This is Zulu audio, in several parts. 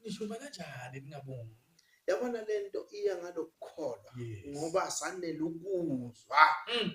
Nishuma kanjani ningabongi? Yabona lento iya ngalokukholwa ngoba sanele ukuzwa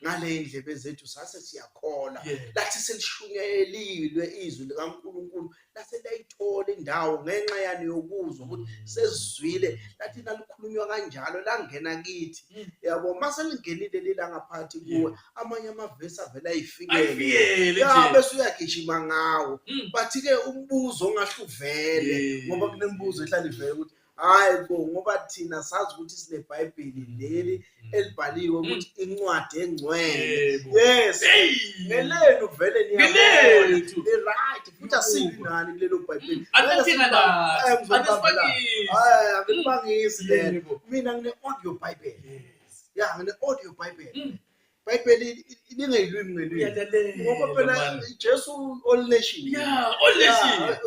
ngale ndlebe zethu, sase siyakholwa. Lathi selishunyayelilwe izwi likaNkulunkulu, lase layithola indawo ngenxa yani yokuzwa ukuthi sesizwile. Lathi nalikhulunywa kanjalo, langena kithi. Yabo, mase lingenile lila ngaphakathi kuwe, amanye amavesi avele ayifikele. Ayifikele Ya, nje. bese uyagijima ngawo. Bathi-ke umbuzo ongahle uvele, ngoba kunemibuzo ehlala ivele ukuthi hayi bo, ngoba thina sazi ukuthi sineBhayibheli leli elibhaliwe ukuthi incwadi engcwele. Yes. Hey! Ngelenu vele niyabona. Ngelethu. Ni-right futhi asibi nani kulelo Bhayibheli. Anankinga nathi. Eh, ngizolibamba la. Anisibangisi. Hayi, angilibangisi lelo. Mina ngine-audio Bible. Ya, ngine-audio Bible. Bhayibheli lingeyilwimi ngelwimi. Uyalalela, Ngoba phela man. Jesu all nation. Yeah, all nation.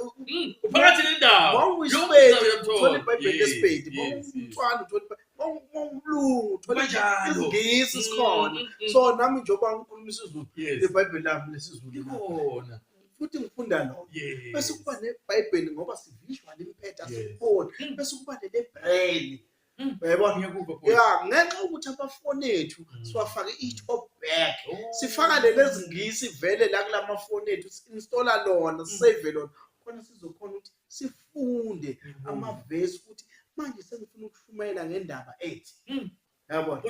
Uphakathi nendawo. Mawuyisipedi Yonke indawo uthola iBhayibheli Yes, lesipedi, yes. mawumtswana uthola mawumlungu uthola Kanjalo. isiNgisi sikhona. So nami njengoba ngikhuluma isiZulu, iBhayibheli lami lesiZulu Likhona. futhi ngifunda lona. Bese kuba neBhayibheli ngoba si-visual impetha, sikubona. Bese kuba nele braille. Uyayibona? Ngiyakuva, boy. Ya, ngenxa yokuthi amafoni ethu siwafake i-top back. Sifaka leli ngisi vele la kulamafoni ethu, si-installa lona, save lona. Khona sizokhona ukuthi sifunde amavesi ukuthi manje sengifuna ukushumayela ngendaba ethi. Yabona?